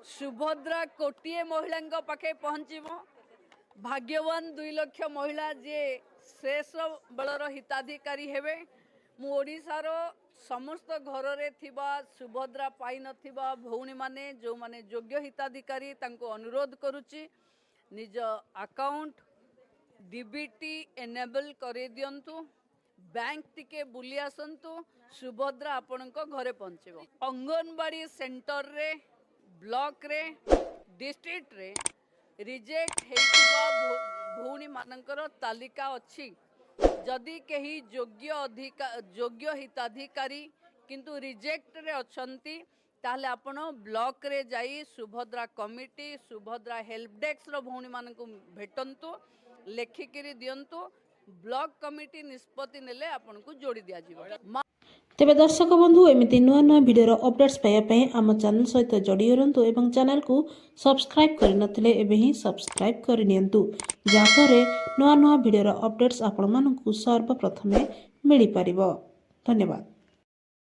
ସୁଭଦ୍ରା କୋଟିଏ ମହିଳାଙ୍କ ପାଖେ ପହଞ୍ଚିବ। ଭାଗ୍ୟବାନ 2 ଲକ୍ଷ ମହିଳା ଯିଏ ଶେଷ ବେଳର ହିତାଧିକାରୀ ହେବେ। ମୁଁ ଓଡ଼ିଶାର ସମସ୍ତ ଘରରେ ଥିବା ସୁଭଦ୍ରା ପାଇନଥିବା ଭଉଣୀମାନେ, ଯେଉଁମାନେ ଯୋଗ୍ୟ ହିତାଧିକାରୀ, ତାଙ୍କୁ ଅନୁରୋଧ କରୁଛି, ନିଜ ଆକାଉଣ୍ଟ ଡିବିଟି ଏନେବଲ୍ କରିଦିଅନ୍ତୁ, ବ୍ୟାଙ୍କ ଟିକେ ବୁଲି ଆସନ୍ତୁ, ସୁଭଦ୍ରା ଆପଣଙ୍କ ଘରେ ପହଞ୍ଚିବ। ଅଙ୍ଗନବାଡ଼ି ସେଣ୍ଟରରେ, ବ୍ଲକରେ, ଡିଷ୍ଟ୍ରିକ୍ଟରେ ରିଜେକ୍ଟ ହେଇଥିବା ଭଉଣୀମାନଙ୍କର ତାଲିକା ଅଛି। ଯଦି କେହି ଯୋଗ୍ୟ ହିତାଧିକାରୀ କିନ୍ତୁ ରିଜେକ୍ଟରେ ଅଛନ୍ତି, ତାହେଲେ ଆପଣ ବ୍ଲକରେ ଯାଇ ସୁଭଦ୍ରା କମିଟି, ସୁଭଦ୍ରା ହେଲ୍ପ ଡେସ୍କର ଭଉଣୀମାନଙ୍କୁ ଭେଟନ୍ତୁ, ଲେଖିକିରି ଦିଅନ୍ତୁ। ବ୍ଲକ କମିଟି ନିଷ୍ପତ୍ତି ନେଲେ ଆପଣଙ୍କୁ ଯୋଡ଼ି ଦିଆଯିବ। ତେବେ ଦର୍ଶକ ବନ୍ଧୁ, ଏମିତି ନୂଆ ନୂଆ ଭିଡ଼ିଓର ଅପଡେଟ୍ସ ପାଇବା ପାଇଁ ଆମ ଚ୍ୟାନେଲ ସହିତ ଯୋଡ଼ି ରୁହନ୍ତୁ ଏବଂ ଚ୍ୟାନେଲକୁ ସବସ୍କ୍ରାଇବ୍ କରିନଥିଲେ ଏବେ ହିଁ ସବସ୍କ୍ରାଇବ୍ କରିନିଅନ୍ତୁ, ଯାହାଫଳରେ ନୂଆ ନୂଆ ଭିଡ଼ିଓର ଅପଡେଟ୍ସ ଆପଣମାନଙ୍କୁ ସର୍ବପ୍ରଥମେ ମିଳିପାରିବ। ଧନ୍ୟବାଦ।